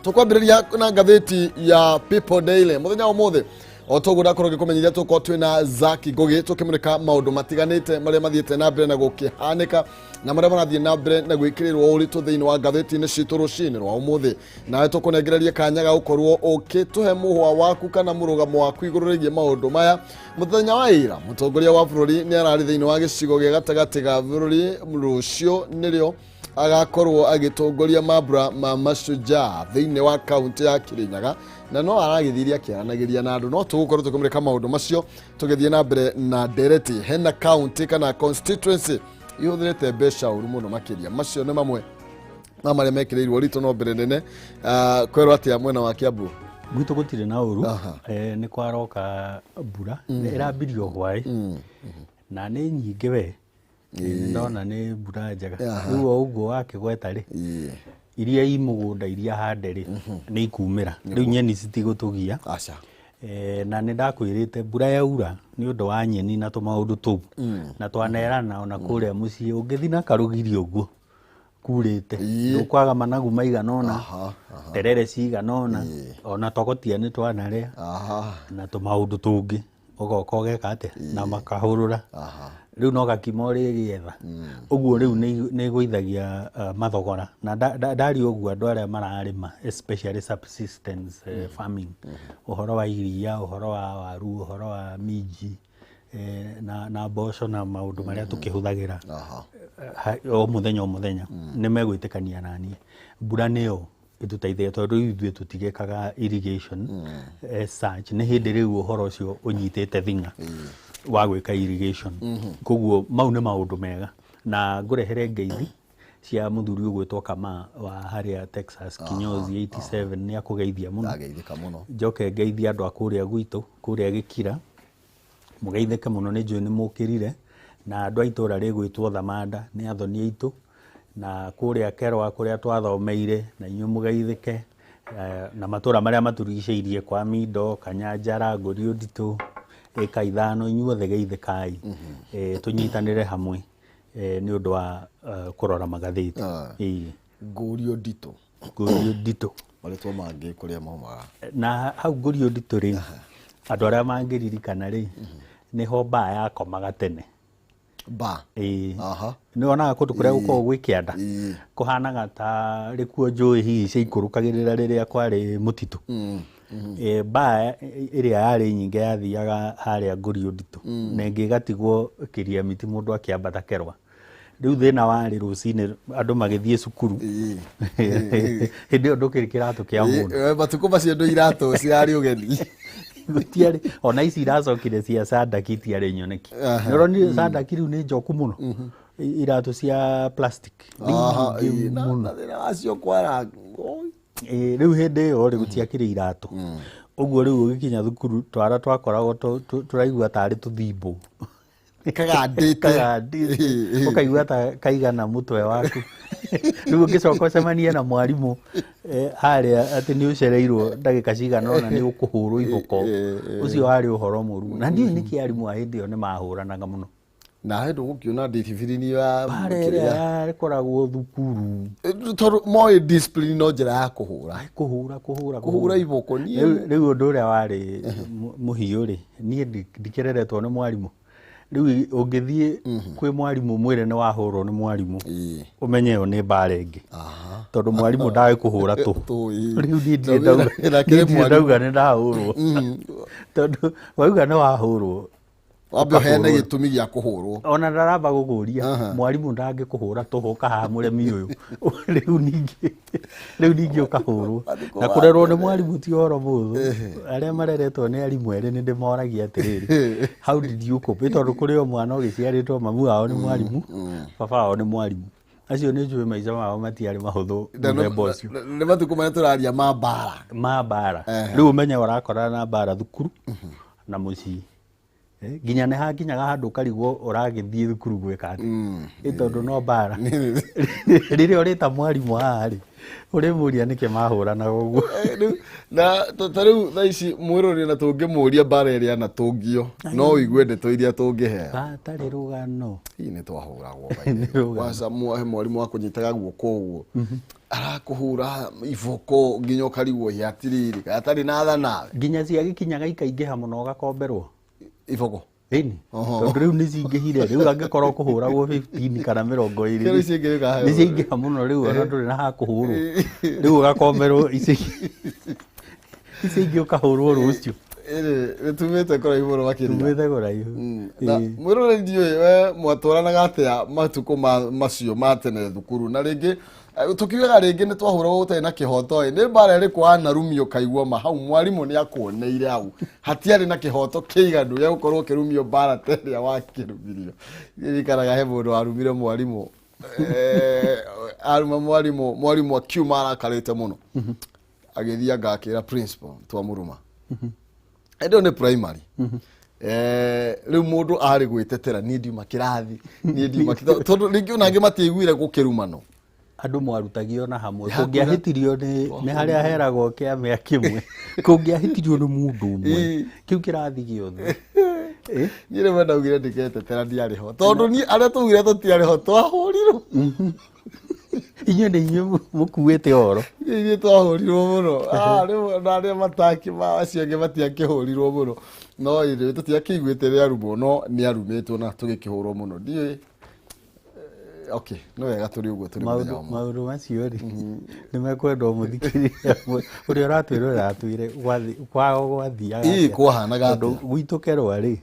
Tũkwambĩrĩria na ngathĩti ya People Daily mũthenya wa ũmũthĩ. O toguo ndakorwo ngĩkũmenyithia, tũkorwo twĩna Zaki Ngugi tũkĩmũrĩka maũndũ matiganĩte marĩa mathiĩte na mbere na gũkĩhanĩka na marĩa marathiĩ na mbere na gwĩkĩrĩrwo ũritũ thĩinĩ wa ngathĩti-inĩ citũ rũcinĩ rwa ũmũthĩ. Nawe tũkũnengererie kanya ga gũkorwo ũkĩtũhe mũhwa waku kana mũrũgamo waku igũrũ rĩgiĩ maũndũ maya. Mũthenya wa ira, mũtongoria wa bũrũri nĩ ararĩ thĩinĩ wa gĩcigo gĩa gatagatĩ ga bũrũri. Rũciũ nĩrĩo agakorwo agĩtongoria mambura ma Mashujaa thĩinĩ wa kaunti ya Kirinyaga, na no aragĩthirie akĩaranagĩria na andũ. No tũgũkorwo tũkĩmũrĩka maũndũ macio tũgĩthiĩ na mbere na ndereti. Hena kaunti kana constituency ihũthĩrĩte mbeca ũru mũno makĩria. Macio nĩ mamwe ma marĩa mekĩrĩirwo ritũ. No mbere nene, kwerwo atĩa mwena wa Kiambu? Gwitũ gũtirĩ na ũru. Nĩ kwaroka mbura ĩrambirie o hwaĩ na nĩ nyingĩ we. Ndona nĩ mbura njega. Rĩu o ũguo wakĩgweta rĩ, iria i mũgũnda, iria hande rĩ, nĩ ikumĩra. Rĩu nyeni citigũtũgia. Aca. Na nĩ ndakwĩrĩte mbura yaura nĩ ũndũ wa nyeni na tũmaũndũ tũu na twanerana ona kũrĩa mũciĩ ũngĩthi na karũgiri ũguo kurĩte, ndũkwaga managu maigana ũna, terere cigana ũna, ona togotia nĩ twanarĩa na tũmaũndũ tũngĩ, ũgoka ũgeka atĩa na makahũrũra. Rĩu no gakima ũrĩgĩetha ũguo. Rĩu nĩ ĩgũithagia mathogora na ndaria ũguo, andũ arĩa mararĩma, especially subsistence farming, ũhoro wa iria, ũhoro wa waru, ũhoro wa minji na mboco na maũndũ marĩa tũkĩhũthagĩra o mũthenya o mũthenya, nĩ megwĩtĩkania naniĩ mbura nĩyo ĩtũteithagia, tondũ rĩu ithuĩ tũtigĩkaga irrigation as such. Nĩ hĩndĩ rĩu ũhoro ũcio ũnyitĩte thing'a wa gwĩka irrigation. Koguo mau nĩ maũndũ mega na ngũrehere ngeithi cia mũthuri ũgwĩtwo Kama wa harĩa Texas, kinyozi 87, nĩ akũgeithia mũno. Ndageithĩka mũno. Njoke ngeithie andũ a kũrĩa gwitũ, kũrĩa Gĩkira, mũgeithĩke mũno, nĩ njũĩ nĩ mũkĩrire, na andũ a itũra rĩgwĩtwo Thamanda nĩ athoni aitũ, na kũrĩa Kerwa kũrĩa twathomeire, na inyuĩ mũgeithĩke, na matũra marĩa matũrigicĩirie kwa Mindo, Kanyanjara, Ngũri Ũnditũ, ĩka 5, inyuothe geithĩkai. Tũnyitanĩre hamwe nĩ ũndũ wa kũrora magathĩti. Ĩĩ. Ngũrio nditũ. Ngũri Ũnditũ. Marĩtwa mangĩ kũrĩa maumaga. Na hau Ngũri Ũnditũ rĩ, andũ arĩa mangĩririkana rĩ, nĩho mbaa yakomaga tene. Ba. Ĩĩ. Nĩ wonaga kũndũ kũrĩa gũkoragwo gwĩ kĩanda, kũhanaga ta rĩkuo njũĩ hihi ciaikũrũkagĩrĩra rĩrĩa kwarĩ mũtitũ. Mbaa ĩrĩa yarĩ nyingĩ yathiaga harĩa Ngũri Ũnditũ na ĩngĩ ĩgatigwo kĩria miti mũndũ akĩambata Kerwa. Rĩu thĩna warĩ rũcinĩ andũ magĩthiĩ cukuru, hĩndĩ ĩyo ndũkĩrĩ kĩratũ kĩa mũndũ. Matukũ macio ndũ iratũ cirarĩ ũgeni. Gũtiarĩ ona ici iracokire cia sandaki, itiarĩ nyoneki. Nĩ ũronire sandaki rĩu nĩ njoku mũno, iratũ cia plastic nĩ nyingĩ mũno. Na thĩna wacio kwara. Ĩĩ, rĩu hĩndĩ ĩyo rĩ gũtiakĩrĩ iratũ ũguo. Rĩu ũgĩkinya thukuru twara twakoragwo tũraigua tarĩ tũthimbo. Kagandĩte. Kagandĩte, ũkaigua ta kaigana mũtwe waku. Rĩu ũngĩcoka ũcemanie na mwarimũ harĩa atĩ nĩ ũcereirwo ndagĩka cigana ũna, nĩ ũkũhũrwo iboko. Ũcio warĩ ũhoro mũru na ndiũĩ nĩkĩ arimũ a hĩndĩ ĩyo nĩ mahũranaga mũno. Na hĩndĩ ũgũkĩona ndicibirini ya Bara ĩrĩa yakoragwo thukuru. Tondũ moĩ discipline no njĩra ya kũhũra. Kũhũra, kũhũra. Kũhũra iboko niĩ. Rĩu ũndũ ũrĩa warĩ mũhiũ rĩ, niĩ ndikĩreretwo nĩ mwarimũ. Rĩu ũngĩthiĩ kwĩ mwarimũ mwĩre nĩ wahũrwo nĩ mwarimũ, ũmenye ĩyo nĩ mbara ĩngĩ, tondũ mwarimũ ndagĩkũhũra tũ. Tũ, ĩĩ. Rĩu niĩ ndirĩ Na ndauga na kĩrĩ niĩ ndirĩ mwarimũ. ndauga nĩ ndahũrwo, tondũ wauga nĩ wahũrwo, Wambe ũheane ũkahũrwo. gĩtũmi gĩa kũhũrwo. Ona ndaramba gũkũria. Mwarimũ ndangĩkũhũra tũhũ kahaha mũremi ũyũ. Rĩu ningĩ ũkahũrwo. Matukũ Na ma kũrerwo nĩ tene. mwarimũ ti ũhoro mũhũthũ. Arĩa mareretwo nĩ arimũ erĩ, nĩ ndĩmoragia atĩrĩrĩ, how did you cope? Nĩ tondũ kũrĩ o mwana ũgĩciarĩtwo mamu wao nĩ mwarimũ, baba wao nĩ mwarimũ. Acio nĩ njũĩ maica mao matiarĩ mahũthũ mũthemba ũcio. Nĩ matukũ marĩa tũraria ma mbara. Ma mbara. Rĩu ũmenye ũrakorana na mbara thukuru na mũciĩ. Nginya nĩ hakinyaga handũ ũkarigwo ũragĩthiĩ thukuru gwĩka atĩa. Ĩ tondũ no mbara. Rĩrĩa ũrĩta mwarimũ haha rĩ, ũrĩmũria nĩkĩ mahũranaga ũguo. Rĩu na ta rĩu thaa ici mwĩrori na tũngĩmũria mbara ĩrĩa anatũngio, no ũigue ndeto iria tũngĩheo. Hatarĩ rũgano. Hihi nĩ twahũragwo? Nĩ rũgano. Waca he mwarimũ wakũnyitaga guoko ũguo. Arakũhũra iboko nginya ũkarigwo ĩ atirĩrĩ kaĩ atarĩ na tha nawe. Nginya ciagĩkinyaga ikaingĩha mũno ũgakomberwo. Iboko. Ĩni. Tondũ rĩu nĩ cingĩhire, rĩu angĩkorwo kũhũragwo 15 kana 20 Rĩu ciingĩhĩka. Nĩ ciaingĩha mũno rĩu ona ndũrĩ na ha kũhũrwo. Rĩu ũgakomberwo ici ici ingĩ ũkahũrwo rũciũ. Ĩrĩ nĩtumĩte kũraihu mũno makĩria. Tumĩte kũraihu. Na mwĩroreri ndiũĩ we mwatwaranaga atĩa matukũ macio ma tene thukuru, na rĩngĩ tũkiugaga rĩngĩ nĩ twahũragwo gũtarĩ na kĩhoto ĩ, nĩ mbara ĩrĩkũ wanarumio ũkaigua ma hau mwarimũ nĩ akuoneire hau hatiarĩ na kĩhoto kĩiganu gĩa gũkorwo ũkĩrumio mbara ta ĩrĩa wakĩrumirio. Ririkanaga he mũndũ warumire mwarimũ, aruma mwarimũ, mwarimũ akiuma arakarĩte mũno, agĩthiĩ anga akĩra principal twamũruma. Ĩndĩ ĩyo nĩ primary. Rĩu mũndũ arĩ gwĩtetera, niĩ ndiuma kĩrathi, niĩ ndiuma tondũ rĩngĩ ona angĩ matiaiguire gũkĩrumanwo. Andũ mwarutagio na hamwe, kũngĩahĩtirio nĩ harĩa heragwo kĩamĩa kĩmwe, kũngĩahĩtirio nĩ mũndũ ũmwe kĩu kĩrathi gĩothe. Niĩ rĩmwe ndaugire ndiketetera ndiarĩ ho, tondũ niĩ arĩa twaugire tũtiarĩ ho twahũrirwo. Inyuĩ nĩ inyuĩ mũkuĩte ũhoro. Ithuĩ twahũrirwo mũno. Rĩu na arĩa mataki acio angĩ matiakĩhũrirwo mũno, no ithuĩ tũtiakĩiguĩte rĩarumwo, no nĩ arumĩtwo na tũgĩkĩhũrwo mũno. Ndiũĩ. Okay, nĩ wega tũrĩ ũguo tũrĩ mũthenya wa ũmũthĩ. Maũndũ macio rĩ nĩ mekwendwo mũthikĩrĩria ũrĩa ũratwĩrorera atwĩre kwao gwathiaga Ii, atĩa. kwahanaga Tondũ atĩa? gwitũ Kerwa rĩ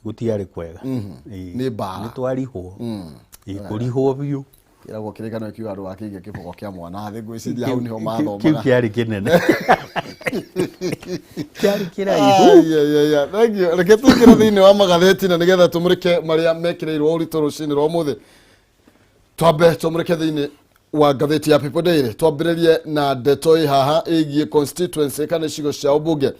gũtiarĩ kwega. Nĩ mbara. Nĩ twarihwo. Kũrihwo biũ. Kĩragwo kĩrĩkanĩro kiuga andũ akĩige kĩboko kĩa mwana thĩ, ngwĩciria hau nĩho Kĩu mathomaga. kĩarĩ kĩnene. Kĩarĩ kĩraihu. Ai, ai, ai, ai. Thank you. Reke tũingĩre thĩinĩ wa magathĩti na nĩgetha tũmũrĩke marĩa mekĩrĩirwo ũritũ rũcinĩ rwa ũmũthĩ. Twambe tũmũrĩke thĩinĩ wa ngathĩti ya People Daily. Twambĩrĩrie na ndeto ĩ haha ĩgiĩ constituency kana icigo cia ũmbunge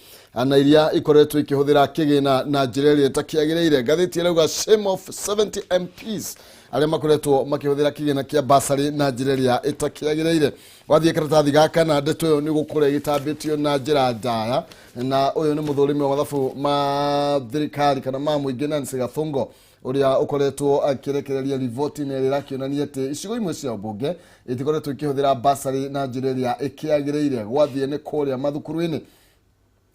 na iria ikoretwo ikĩhũthĩra kĩgĩna na njĩra ĩrĩa ĩtakĩagĩrĩire. Ngathĩti ĩrauga shame of 70 MPs arĩa makoretwo makĩhũthĩra kĩgĩna kĩa basarĩ na njĩra ĩrĩa ĩtakĩagĩrĩire. Wathiĩ karatathi gaka na ndeto ĩyo nĩ gũkũra ĩgĩtambĩtio na njĩra ndaya, na ũyũ nĩ mũthũrimi wa mathabu ma thirikari kana ma mũingĩ Nancy Gathungo ũrĩa ũkoretwo akĩrekereria riboti-inĩ ĩrĩa ĩrakĩonania atĩ icigo imwe cia ũmbunge itikoretwo ikĩhũthĩra basarĩ na njĩra ĩrĩa ĩkĩagĩrĩire. Gwathiĩ nĩ kũrĩa mathukuru-inĩ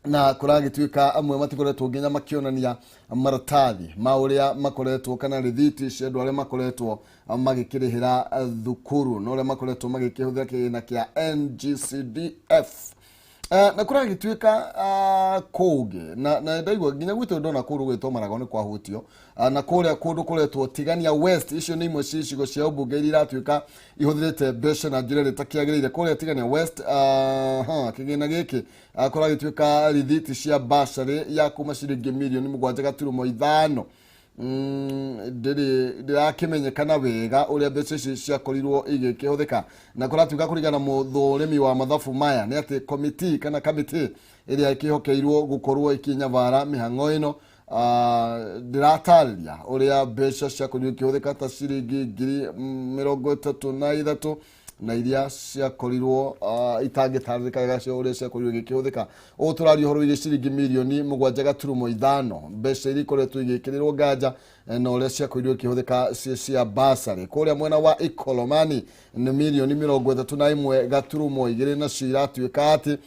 na kũragĩtuĩka amwe matikoretwo nginya makĩonania maratathi ma ũrĩa makoretwo kana rĩthiti cia andũ arĩa makoretwo magĩkĩrĩhĩra thukuru na ũrĩa makoretwo magĩkĩhũthĩra kĩgĩna kĩa NGCDF. Na kũragĩtuĩka kũngĩ na ndaigua nginya gwitũ ndona kũndũ gwĩtwo Marago nĩ kwahutio, na kũrĩa kũndũ kũretwo Tigania West. Icio nĩ imwe cia icigo cia ũmbunge iria iratuĩka ihũthĩrĩte mbeca na njĩra ĩrĩa ĩtakĩagĩrĩire. Kũrĩa Tigania West, kĩgĩna gĩkĩ kũragĩtuĩka rithiti cia basarĩ ya kuma ciringi mirioni mũgwanja gaturumo ithano. Ndĩrakĩmenyekana wega ũrĩa mbeca ici ciakorirwo igĩkĩhũthĩka, na kũratuĩka kũringana na mũthũrimi wa mathabu maya nĩ atĩ komiti kana kamĩtĩ ĩrĩa ĩkĩhokeirwo gũkorwo ĩkĩnyabara mĩhang'o ĩno, ndĩratarĩria ũrĩa mbeca ciakorirwo ikĩhũthĩka ta ciringi ngiri 33 na iria ciakorirwo itangĩtarĩrĩka wega cio ũrĩa ciakorirwo igĩkĩhũthĩka. Ũũ tũraria ũhoro wĩgiĩ ciringi mirioni mũgwanja gaturumo ithano, mbeca iria ikoretwo igĩkĩrĩrwo nganja na ũrĩa ciakorirwo ikĩhũthĩka ciĩ cia basarĩ. Kũrĩa mwena wa Ikolomani nĩ mirioni 31 gaturumo igĩrĩ, nacio iratuĩka atĩ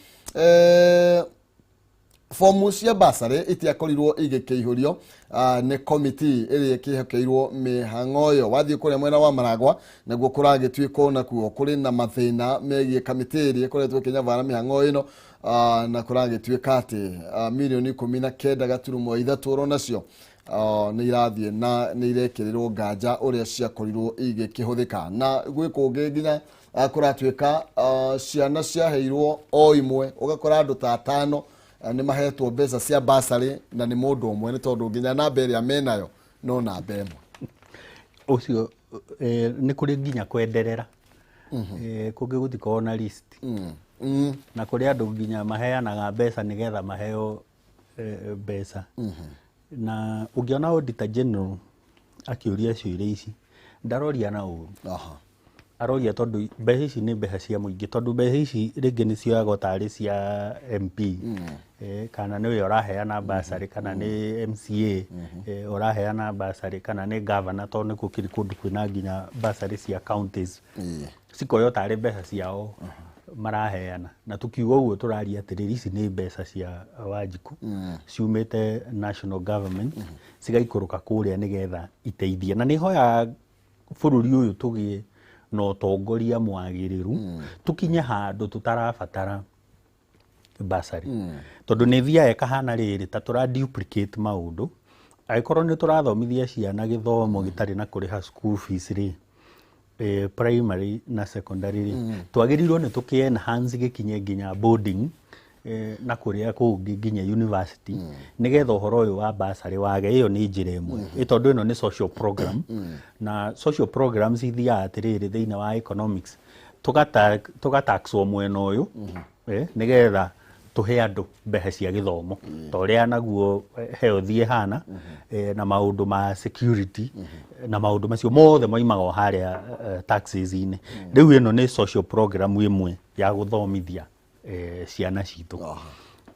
fomu cia basarĩ itiakorirwo igĩkĩihũrio nĩ komiti ĩrĩa ĩkĩhokeirwo mĩhang'o ĩyo. Wathiĩ kũrĩa mwena wa Maragwa naguo kũragĩtuĩka onakuo kũrĩ na mathĩna megiĩ kamĩtĩ ĩrĩa ĩkoretwo ĩkĩnyabara mĩhang'o ĩno, na kũragĩtuĩka atĩ mirioni 19 gaturumo ithatũ oro nacio nĩ irathiĩ na nĩ irekĩrĩrwo nganja ũrĩa ciakorirwo igĩkĩhũthĩka. Na gwĩ kũngĩ nginya kũratuĩka ciana ciaheirwo o imwe, ũgakora andũ ta atano nĩ mahetwo mbeca cia basarĩ na nĩ mũndũ ũmwe, nĩ tondũ nginya namba ĩrĩa menayo no namba ĩmwe. Ũcio nĩ kũrĩ nginya kwenderera. Kũngĩ gũtikoragwo na list. Na kũrĩ andũ nginya maheanaga mbeca nĩgetha maheo mbeca. Na ũngĩona Auditor General akĩũria ciũria ici, ndaroria na ũru. Aroria tondũ mbeca ici nĩ mbeca cia mũingĩ, tondũ mbeca ici rĩngĩ nĩ cioyagwo tarĩ cia MP, kana nĩwe ũraheana bursary, kana nĩ MCA ũraheana bursary, kana nĩ governor, tondũ nĩ gũkĩrĩ kũndũ kwĩna nginya bursary cia counties, cikoywo tarĩ mbeca ciao maraheana. Na tukiuga ũguo tũraria atĩrĩrĩ, ici nĩ mbeca cia Wanjikũ ciumĩte national government cigaikũrũka kũrĩa nĩgetha iteithie. Na nĩ hoyaga bũrũri ũyũ tũgĩe na ũtongoria mwagĩrĩru, tũkinye handũ tũtarabatara bursary, tondũ nĩ thiaga ĩkahana rĩrĩ ta tũra duplicate maũndũ. Angĩkorwo nĩ tũrathomithia ciana gĩthomo gĩtarĩ na kũrĩha school fees rĩ, primary na secondary rĩ, twagĩrĩirwo nĩ tũkĩ enhance gĩkinye nginya boarding, na kũrĩa kũngĩ nginya university, nĩgetha ũhoro ũyũ wa bursary wage. Ĩyo nĩ njĩra ĩmwe, tondũ ĩno nĩ social program, na social programs ithiaga atĩrĩrĩ, thĩinĩ wa economics tũgataxwo mwena ũyũ, nĩgetha tũhe andũ mbeca cia gĩthomo ta ũrĩa naguo health ĩhana, na maũndũ ma security na maũndũ macio mothe moimaga o harĩa taxes-inĩ. Rĩu ĩno nĩ social program ĩmwe ya gũthomithia ciana citũ.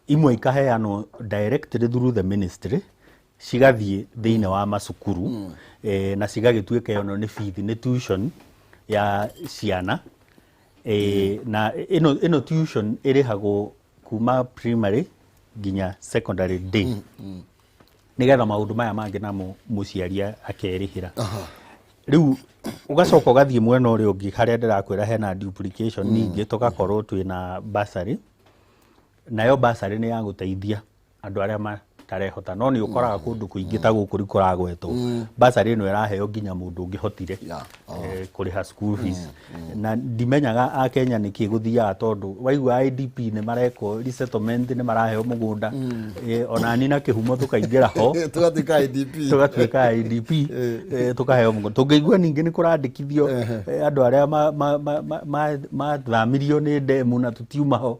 Imwe ikaheanwo directly through the ministry, cigathiĩ thĩinĩ wa macukuru, na cigagĩtuĩka ĩno nĩ fees, nĩ tuition ya ciana, na ĩno tuition ĩrĩhagwo kuma primary nginya secondary day, nĩgetha maũndũ maya mangĩ namo mũciari akerĩhĩra. Rĩu ũgacoka ũgathiĩ mwena ũrĩa ũngĩ harĩa ndĩrakwĩra hena duplication. Ningĩ tũgakorwo twĩna bursary, nayo bursary nĩ ya gũteithia andũ arĩa matarehota, no nĩ ũkoraga kũndũ kũingĩ ta gũkũ rĩu kũragwetwo bursary ĩno ĩraheo nginya mũndũ ũngĩhotire kũrĩha school fees. Na ndimenyaga akenya nĩkĩ gũthiaga, tondũ waigua IDP nĩ marekwo resettlement, nĩ maraheo mũgũnda, onani na kĩhumo tũkaingĩra ho. Tũgatuĩka IDP. Tũgatuĩka IDP, tũkaheo mũgũnda. Tũngĩigua ningĩ nĩ kũrandĩkithio andũ arĩa mathamirio nĩ ndemu na tũtiuma ho,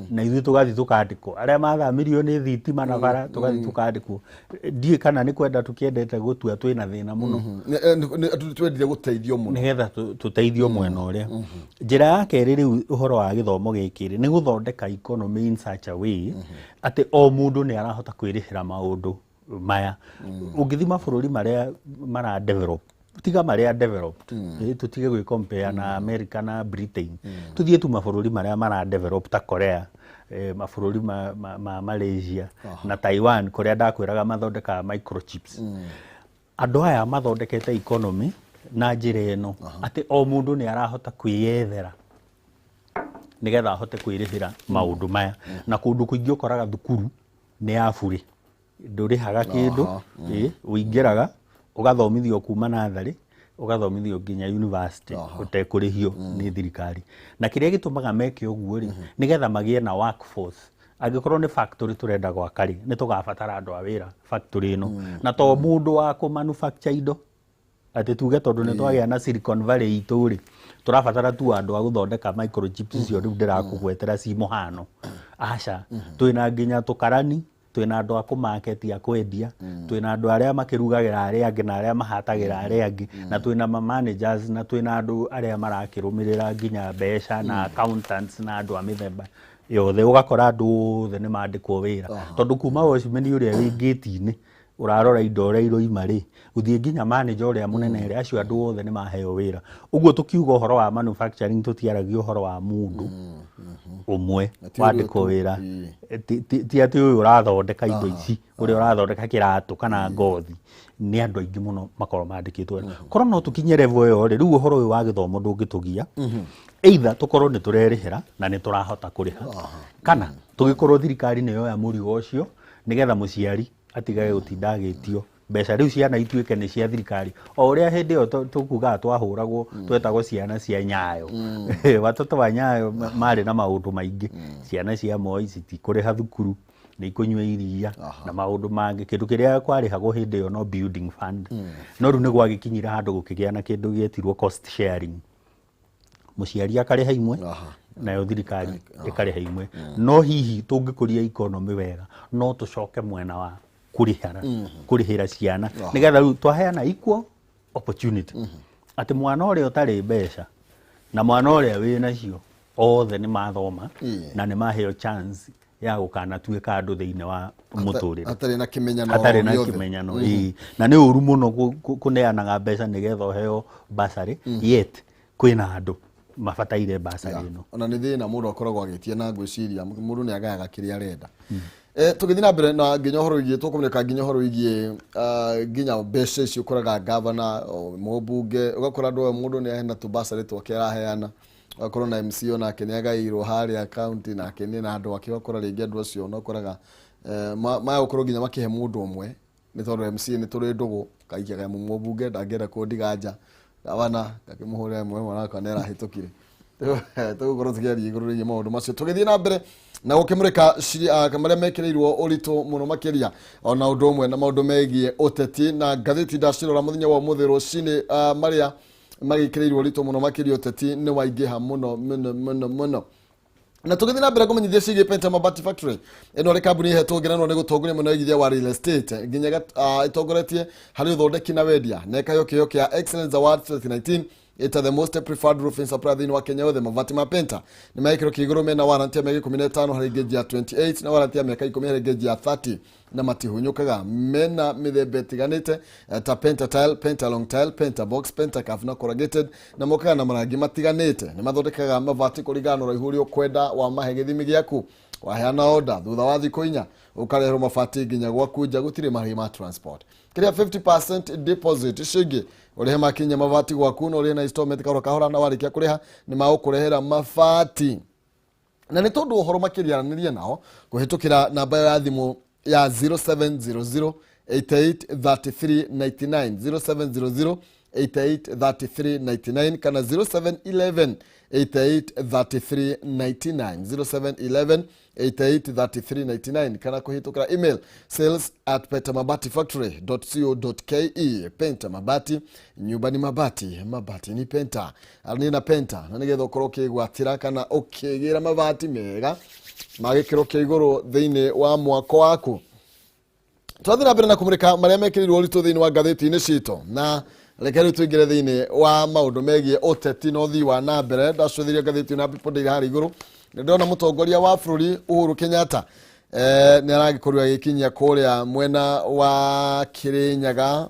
na ithuĩ tũgathiĩ tũkandĩkwo, arĩa mathamirio nĩ thitima na bara tũgathiĩ tũkandĩkwo. Ndiũĩ kana nĩ kwenda tũkĩendete gũtua twĩna thĩna mũno. Twendire gũteithio mũno. Nĩgetha tũteithio mwena ũrĩa. Njĩra ya kerĩ rĩu, ũhoro wa gĩthomo gĩkĩ rĩ, nĩ gũthondeka economy in such a way atĩ o mũndũ nĩ arahota kwĩrĩhĩra maũndũ maya. Ũngĩthiĩ mabũrũri marĩa mara develop, tiga marĩa developed, tũtige gwĩ compare na America na Britain, tũthiĩ tu mabũrũri marĩa mara develop ta Korea, mabũrũri ma Malaysia na Taiwan, kũrĩa ndakwĩraga mathondekaga microchips. Andũ aya mathondekete economy na njĩra ĩno atĩ o mũndũ nĩ arahota kwĩyethera nĩgetha ahote kwĩrĩhĩra maũndũ maya. Na kũndũ kũingĩ ũkoraga thukuru nĩ ya burĩ, ndũrĩhaga kĩndũ, ũingĩraga ũgathomithio kuma natharĩ ũgathomithio nginya university ũtekũrĩhio nĩ thirikari. Na kĩrĩa gĩtũmaga meke ũguo rĩ, nĩgetha magĩe na workforce. Angĩkorwo nĩ factory tũrenda gwaka rĩ, nĩ tũgabatara andũ a wĩra factory ĩno, na to mũndũ wa kũ manufacture indo, atĩ tuge tondũ nĩ twagĩa na Silicon Valley itũ rĩ, tũrabatara tu andũ a gũthondeka microchips icio rĩu ndĩrakũgwetera ci mũhano. Aca, twĩna nginya tũkarani, twĩna andũ a kũmarket, a kwendia, twĩna andũ arĩa makĩrugagĩra arĩa angĩ na arĩa mahatagĩra arĩa angĩ, na twĩna ma managers, na twĩna andũ arĩa marakĩrũmĩrĩra nginya mbeca na accountants na andũ a mĩthemba yothe. Ũgakora andũ othe nĩ mandĩkwo wĩra, tondũ kuma watchman ũrĩa wĩ ngĩti-inĩ ũrarora indo ũrĩa iroima rĩ, gũthiĩ nginya manager ũrĩa mũnene rĩ, acio andũ othe nĩ maheo wĩra. Ũguo tũkiuga ũhoro wa manufacturing, tũtiaragia ũhoro wa mũndũ ũmwe Na ti ũrĩa wandĩkwo tu, wĩra. Ti atĩ ũyũ ũrathondeka indo ici, ũrĩa ũrathondeka kĩratũ kana ngothi, nĩ andũ aingĩ mũno makorwo mandĩkĩtwo wĩra. Korwo no tũkinye level ĩyo rĩ, rĩu ũhoro ũyũ wa gĩthomo ndũngĩtũgia. Either tũkorwo nĩ tũrerĩhĩra na nĩ tũrahota kũrĩha, kana tũgĩkorwo thirikari nĩ yoya mũrigo ũcio, nĩgetha mũciari atigage gũtinda agĩtio mbeca. Rĩu ciana ituĩke nĩ cia thirikari, o ũrĩa hĩndĩ ĩyo tũkugaga twahũragwo, twetagwo ciana cia Nyayo, watoto wa Nyayo. Marĩ na maũndũ maingĩ. Ciana cia Moi citikũrĩha thukuru, nĩ ikũnyua iria na maũndũ mangĩ. Kĩndũ kĩrĩa kwarĩhagwo hĩndĩ ĩyo no building fund. No rĩu nĩ gwagĩkinyire handũ gũkĩgĩa na kĩndũ gĩetirwo cost sharing, mũciari akarĩha imwe, nayo thirikari ĩkarĩha imwe. No hihi tũngĩkũria economy wega, no tũcoke mwena wa kũrĩhara, kũrĩhĩra ciana, nĩgetha rĩu twaheana equal opportunity, atĩ mwana ũrĩa ũtarĩ mbeca Na mwana ũrĩa wĩ nacio othe nĩ mathoma na nĩ maheo chance ya gũkanatuĩka andũ thĩinĩ wa mũtũrĩre. Hatarĩ na kĩmenyano hatarĩ na o gĩothe. Kĩmenyano, ĩĩ. Na nĩ ũru mũno kũneanaga mbeca nĩgetha ũheo bursary, yet kwĩna andũ mabataire bursary ĩno. Ona nĩ thĩna mũndũ akoragwo agĩtia, na ngwĩciria mũndũ nĩ agayaga kĩrĩa arenda. Tũgĩthiĩ na mbere na nginya ũhoro wĩgiĩ tũkũmũrĩka nginya ũhoro wĩgiĩ nginya mbeca ici ũkoraga gavana, mũmbunge, ũgakora andũ aya mũndũ nĩ ahena tũbasarĩ twake araheana, ũgakorwo na MC onake nĩ agaĩirwo harĩa county, nake nĩ na andũ ake, ũgakora rĩngĩ andũ acio na ũkoraga maya gũkorwo nginya makĩhe mũndũ ũmwe nĩ tondũ MC nĩ tũrĩ ndũgũ, kaikiaga mũmbunge ndangĩenda kũndiga nja, gavana ngakĩmũhũrĩra ĩmwe ĩmwe nakwa nĩ arahĩtũkire. Tũgũkorwo tũkĩaria igũrũ rĩgiĩ maũndũ macio tũgĩthiĩ na mbere na gũkĩmũrĩka marĩa mekĩrĩirwo ũritũ mũno makĩria, ona ũndũ ũmwe na maũndũ megiĩ ũteti. Na ngathĩti ndacirora mũthenya wa ũmũthĩ rũcinĩ, marĩa magĩkĩrĩirwo ũritũ mũno makĩria, ũteti nĩ waingĩha mũno mũno mũno mũno. Na tũgĩthiĩ na mbere kũmenyithia ciĩgiĩ Penta Mabati Factory. Ĩno nĩ kambuni ĩhetwo ngerenwa nĩ gũtongoria mwena wa ũigithia wa real estate, nginya ĩtongoretie harĩ ũthondeki na wendia, na ĩkaheo kĩheo kĩa Excellence Award 2019 ĩta the most preferred roofing supplier thĩinĩ wa Kenya yothe. Mabati ma Penta nĩ magĩkĩro kĩa igũrũ, mena warranty ya mĩaka 15 harĩ ngĩnji ya 28 na warranty ya mĩaka 10 harĩ ngĩnji ya 30, na matihunyũkaga. Mena mĩthemba ĩtiganĩte ta Penta Tile, Penta Long Tile, Penta Box, Penta Curve na corrugated, na mokaga na marangi matiganĩte. Nĩ mathondekaga mabati kũringana na ũraihu ũrĩa ũkwenda wa mahe gĩthimi gĩaku. Waheana order, thutha wa thikũ 4 ũkareherwo mabati nginya gwaku nja, gũtirĩ marĩhi ma transport. Kĩrĩa 50% deposit, icio ingĩ ũrĩhe makinya mabati gwaku, na ũrĩhe na installment kahora kahora, na warĩkia kũrĩha nĩ magũkũrehera mabati. Na nĩ tondũ ũhoro makĩria, aranĩria nao kũhĩtũkĩra namba ya thimũ ya 0700 88 33 99, 0700 88 33 99 kana 0711 88 33 99, 0711 88 33 99, kana kũhĩtũkĩra email sales@pentamabatifactory.co.ke. Penta Mabati, nyumba ni mabati, mabati ni Penta. Nĩ na Penta, na nĩgetha ũkorwo ũkĩgwatĩra kana ũkĩgĩra mabati mega ma gĩkĩro kĩa igũrũ thĩinĩ wa mwako waku. Twathiĩ na mbere na kũmũrĩka marĩa mekĩrĩirwo ũritũ thĩinĩ wa ngathĩti-inĩ citũ, na reke rĩu tũingĩre thĩinĩ wa maũndũ megiĩ ũteti na ũthii wa na mbere. Ndacũthĩria ngathĩti na People Daily harĩa igũrũ, nĩ ndĩrona mũtongoria wa bũrũri Uhuru Kenyatta nĩ aragĩkorirwo agĩkinyia kũrĩa mwena wa Kĩrĩnyaga.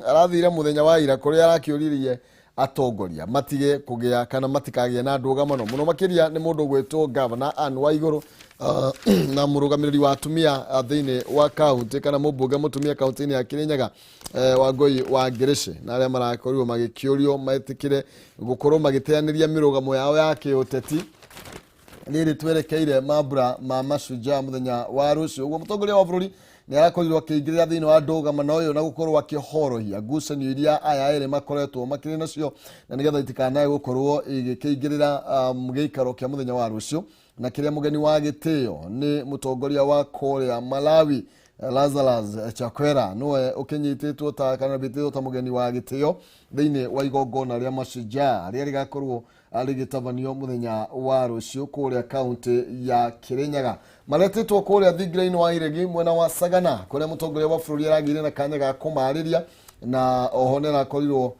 Arathire mũthenya wa ira kũrĩa arakĩũririe atongoria matige kũgĩa kana matikagĩe na ndũgamano mũno makĩria nĩ mũndũ ũgwĩtwo Gavana Anne Waigũrũ na mũrũgamĩrĩri wa atumia thĩinĩ wa kaunti, kana mũmbunge mũtumia kaunti-inĩ ya Kĩrĩnyaga, Wangũi wa Ngĩrĩcĩ, na arĩa marakorirwo magĩkĩũrio metĩkĩre gũkorwo magĩteanĩria mĩrũgamo yao ya kĩũteti rĩrĩ twerekeire mambura ma Mashujaa mũthenya wa rũciũ. Ũguo mũtongoria wa bũrũri nĩ arakorirwo akĩingĩrĩra thĩinĩ wa ndũgamano ũyũ na gũkorwo akĩhorohia ngucanio iria aya erĩ makoretwo makĩrĩ nacio, na nĩgetha itikanae gũkorwo igĩkĩingĩrĩra gĩikaro kĩa mũthenya wa rũciũ, na kĩrĩa mũgeni wa gĩtĩo nĩ mũtongoria wa kũrĩa Malawi, Lazarus Chakwera, nĩwe ũkĩnyitĩtwo ta kana wĩtĩtwo ta mũgeni wa gĩtĩo thĩinĩ wa igongona rĩa Mashujaa rĩrĩa rĩgakorwo rĩgĩtabanio mũthenya wa rũciũ kũrĩa kaunti ya Kĩrĩnyaga. Maretĩtwo kũrĩa thingira-inĩ wa Iregi mwena wa Sagana, kũrĩa mũtongoria wa bũrũri aragĩire na kanya ga kũmarĩria, na oho nĩ arakorirwo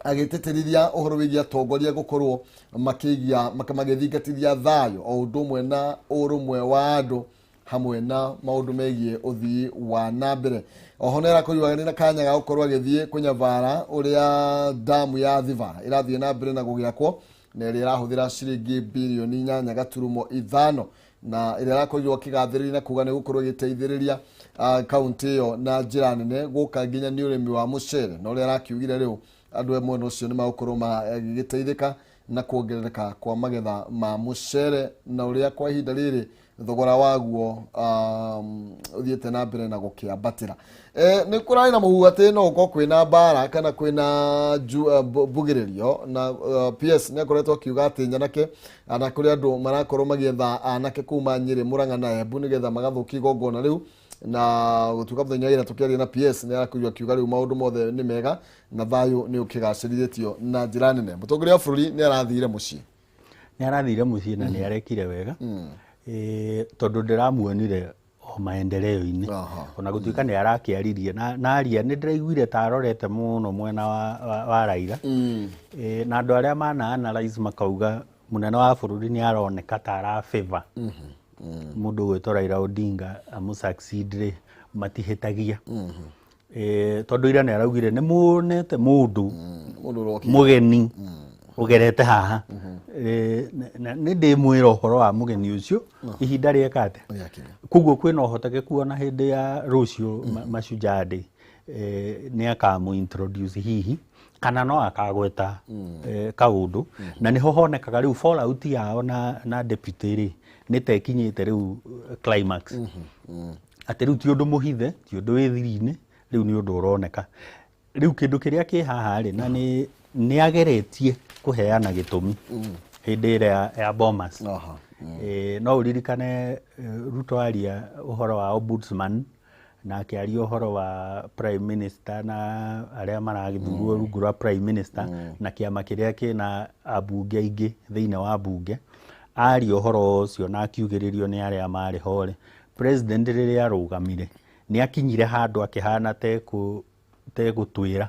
agĩtĩtĩrithia ũhoro wĩgiĩ atongoria gũkorwo makĩigia magĩthingatithia thayũ o ũndũ ũmwe na ũrũmwe wa andũ, hamwe na maũndũ megiĩ ũthii wa na mbere. Oho nĩ arakorirwo arĩ na kanya ga gũkorwo agĩthiĩ kũnyabara ũrĩa damu ya Thiba ĩrathiĩ na mbere na gũgĩakwo, na ĩrĩa ĩrahũthĩra ciringi birioni 8.5, na ĩrĩa ĩrakorirwo akĩgathĩrĩria na kuga nĩ gũkorwo ĩgĩteithĩrĩria kaunti ĩyo na njĩra nene gũka nginya nĩ ũrĩmi wa mũcere, na ũrĩa arakiugire rĩu andũ a mwena ũcio nĩ magũkorwo magĩteithĩka na kuongerereka kwa magetha ma mũcere, na ũrĩa kwa ihinda rĩrĩ thogora waguo ũthiĩte na mbere na gũkĩambatĩra. Nĩ kũrarĩ na mũhuhu atĩ no gũkorwo kwĩna mbara kana kwĩna mbugĩrĩrio, na PS nĩ akoretwo akiuga atĩ nyanake ana kũrĩ andũ marakorwo magĩetha anake kuma Nyĩrĩ, Mũrang'a na Embu nĩgetha magathũkia igongona rĩu. Na gũtuĩka mũthenya wa ira tũkĩaria na PS nĩ arakorirwo akiuga rĩu maũndũ mothe nĩ mega na thayũ nĩ ũkĩgacĩrithĩtio na njĩra nene. Mũtongoria wa bũrũri nĩ arathire mũciĩ. Nĩ arathire mũciĩ na nĩ arekire wega. Tondũ ndĩramuonire o o maendeleo-inĩ. Ona gũtuĩka nĩ arakĩaririe na aria nĩ ndĩraiguire ta arorete mũno mwena wa Raila. Na andũ arĩa mana analyze makauga mũnene wa bũrũri nĩ aroneka ta ara favor mũndũ ũgwĩtwo Raila Odinga amũ succeed rĩ, matihĩtagia. Tondũ ira nĩ araugire nĩ muonete mũndũ mũgeni ũgerete haha. Nĩ ndĩmwĩra ũhoro wa mũgeni ũcio ihinda rĩeka atĩa. Koguo kwĩna ũhotekeku ona hĩndĩ ya rũciũ Mashujaa Day nĩ akamũ introduce hihi kana no akagweta kaũndũ. Na nĩho honekaga rĩu fallout yao na deputy rĩ nĩ ta ĩkinyĩte rĩu climax. Atĩ rĩu ti ũndũ mũhithe, ti ũndũ wĩ thiri-inĩ, rĩu nĩ ũndũ ũroneka. Rĩu kĩndũ kĩrĩa kĩ haha rĩ, na nĩ ageretie kũheana gĩtũmi hĩndĩ ĩrĩa ya Bomas. No ũririkane Ruto aria ũhoro wa ombudsman na akĩaria ũhoro wa prime minister na arĩa maragĩthurwo rungu rwa prime minister na kĩama kĩrĩa kĩna ambunge aingĩ thĩinĩ wa bunge. Aria ũhoro ũcio na akiugĩrĩrio nĩ arĩa marĩ ho rĩ, president rĩrĩa arũgamire nĩ akinyire handũ akĩhana tegũtwĩra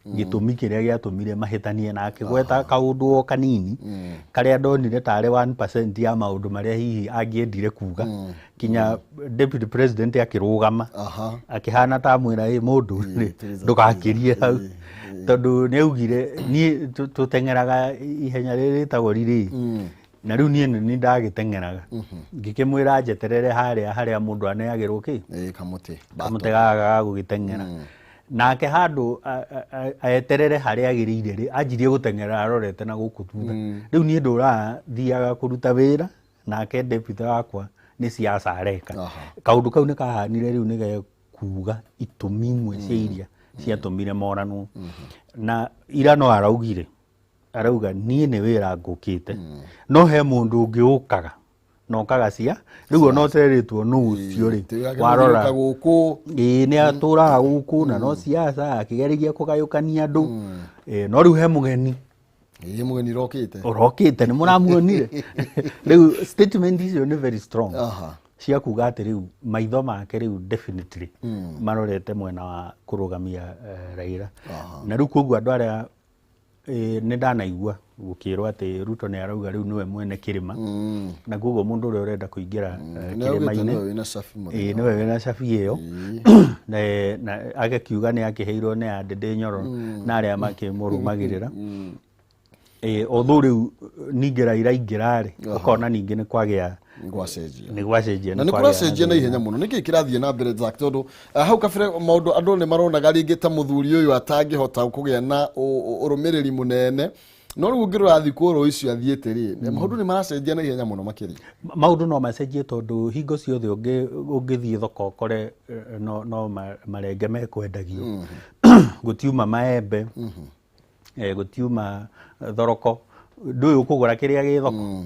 gĩtũmi kĩrĩa gĩatũmire mahĩtanie na akĩgweta kaũndũ o kanini karĩa ndonire tarĩ 1% ya maũndũ marĩa hihi angĩendire kuga. Kinya deputy president akĩrũgama akĩhana ta mwĩra ĩ mũndũ ndũgakĩrie hau, tondũ nĩ augire niĩ tũteng'eraga ihenya rĩrĩ rĩtagwo relay, na rĩu niĩ nĩ ndagĩteng'eraga ngĩkĩmwĩra njeterere harĩa harĩa mũndũ aneagĩrwo kĩ kamũtĩ kamũtĩ gaka ga gũgĩteng'era. Nake handũ eterere harĩa agĩrĩire rĩ, anjirie gũteng'era arorete na gũkũ thutha. Rĩu niĩ ndũraga thiaga kũruta wĩra nake deputy wakwa nĩ siasa areka. Kaũndũ kau nĩ kahanire rĩu nĩ gekuga itũmi imwe cia iria ciatũmire moranwo. Na ira no araugire, arauga niĩ nĩ wĩra ngũkĩte, no he mũndũ ũngĩ ũkaga na ũkaga cia rĩu ona ũterĩtwo nũ ũcio rĩ, warora gũkũ ĩĩ nĩ atũraga gũkũ na no siasa akĩgeria kũgayũkania andũ. No rĩu he mũgeni ĩĩ mũgeni ũrokĩte ũrokĩte nĩ mũramuonire. Rĩu statement icio nĩ very strong cia kuga atĩ rĩu maitho make rĩu definitely marorete mwena wa kũrũgamia Raila. Na rĩu koguo andũ arĩa nĩ ndanaigua gũkĩrwo atĩ Ruto nĩ arauga rĩu nĩwe mwene kĩrĩma, na koguo mũndũ ũrĩa ũrenda kũingĩra kĩrĩma-inĩ nĩwe wĩna cabi ĩyo, na agĩkiuga nĩ akĩheirwo nĩ Andĩndĩ Nyoro na arĩa makĩmũrũmagĩrĩra. Although rĩu ningĩ Raila aingĩra rĩ, ũkona ningĩ nĩ kwagĩa nĩ gwacenjia na nĩ kũracenjia na ihenya mũno. Nĩkĩ kĩrathiĩ na mbere Zack? Tondũ hau kabere maũndũ andũ nĩ maronaga rĩngĩ ta mũthuri ũyũ atangĩhota kũgĩa na ũrũmĩrĩri mũnene, no rĩu ũngĩrora thikũ oro icio athiĩte rĩ, maũndũ nĩ maracenjia na ihenya mũno makĩria. Maũndũ no macenjie tondũ hingo ciothe ũngĩthiĩ thoko ũkore no marenge mekwendagio, gũtiuma maembe, gũtiuma thoroko, ndũĩ ũkũgũra kĩrĩa gĩ thoko.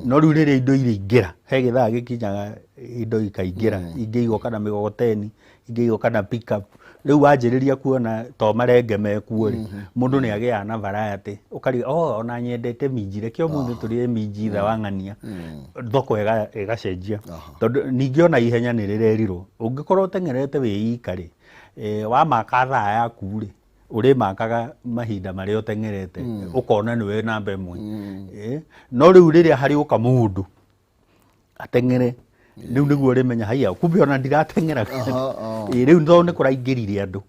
No rĩu rĩrĩa indo iraingĩra, he gĩthaa gĩkinyaga indo ikaingĩra, ingĩ igoka na mĩgogoteni, ingĩ igoka na pickup. Rĩu wanjĩrĩria kuona to marenge mekuo rĩ, mũndũ nĩ agĩaga na variety, ũkariga oh ona nyendete minji, reke ũmũthĩ tũrĩe minji itha wa ng'ania. Thoko ĩgacenjia tondũ ningĩ ona ihenya nĩ rĩrerirwo ũngĩkorwo ũteng'erete wĩ ika rĩ, wamaka thaa yaku rĩ, ũrĩmakaga mahinda marĩa ũteng'erete ũkona nĩwe namba ĩmwe. No rĩu rĩrĩa harĩũka mũndũ ateng'ere, rĩu nĩguo ũrĩmenya haiya kumbe ona ndirateng'eraga. Rĩu tondũ nĩ kũraingĩrire andũ,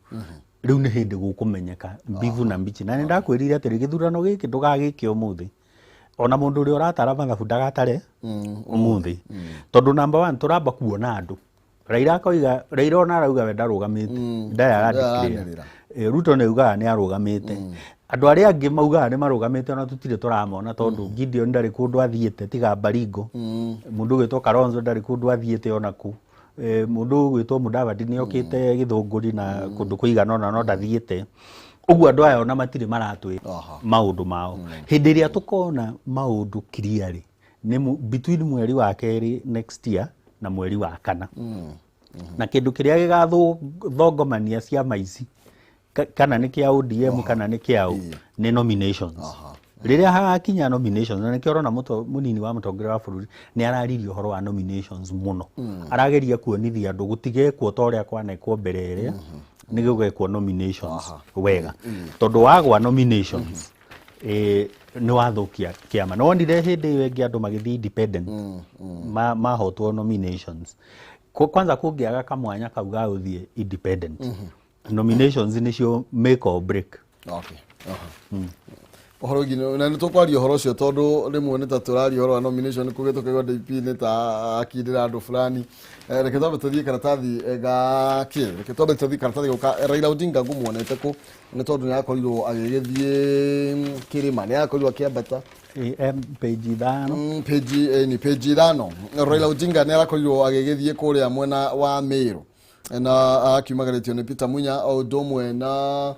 rĩu nĩ hĩndĩ gũkũmenyeka mbivu na mbichi. Na nĩ ndakwĩrire atĩrĩ, gĩthurano gĩkĩ ndũgagĩke ũmũthĩ, ona mũndũ ũrĩa ũratara mathabu ndagatare ũmũthĩ, tondũ number one tũramba kuona andũ. Raila akoiga, Raila ona arauga we ndarũgamĩte, ndarĩ ara-declare. Ruto nĩ augaga nĩ arũgamĩte, andũ arĩa angĩ maugaga nĩ marũgamĩte ona tũtirĩ tũramona, tondũ Gideon ndarĩ kũndũ athiĩte tiga Baringo, mũndũ ũgwĩtwo Kalonzo ndarĩ kũndũ athiĩte ona kũ, mũndũ ũgwĩtwo Mudavadi nĩ okĩte Gĩthũngũri na kũndũ kũigana ũna no ndathiĩte. Ũguo andũ aya ona matirĩ maratwĩra maũndũ mao. Hĩndĩ ĩrĩa tũkona maũndũ clearly nĩ between mweri wa kerĩ next year na mweri wa kana. Na kĩndũ kĩrĩa gĩgathongomania ciama ici kana nĩ kĩa ODM kana nĩ kĩa ũ, nĩ nominations. Rĩrĩa hagakinya nominations, na nĩkĩo ũrona mũnini wa mũtongoria wa bũrũri nĩ araririe ũhoro wa nominations mũno. Arageria kuonithia andũ gũtigekwo ta ũrĩa kwanekwo mbere ĩrĩa, nĩ gũgekwo nominations wega. Tondũ wagwa nominations, nĩ wathũkia kĩama. Nĩ wonire hĩndĩ ĩyo ĩngĩ andũ magĩthiĩ independent, mahotwo nominations. Kwanza kũngĩaga kamwanya kau ga gũthiĩ independent, nominations nĩcio make or break. Okay. Ũhoro wĩgiĩ na nĩ tũkwaria ũhoro ũcio, tondũ rĩmwe nĩ ta tũraria ũhoro wa nomination kũgĩ tũkaigua DP nĩ ta akindĩra andũ fulani. Reke twambe tũthiĩ karatathi gakĩ, reke twambe tũthiĩ karatathi gũka Raila Odinga ngũmuonete kũ, nĩ tondũ nĩ akorirwo agĩgĩthiĩ kĩrĩma, nĩ akorirwo akĩambata. Page 5. Page ni page 5. Raila Odinga nĩ arakorirwo agĩgĩthiĩ kũrĩa mwena wa Meru na akiumagarĩtio nĩ Peter Munya o ũndũ ũmwe na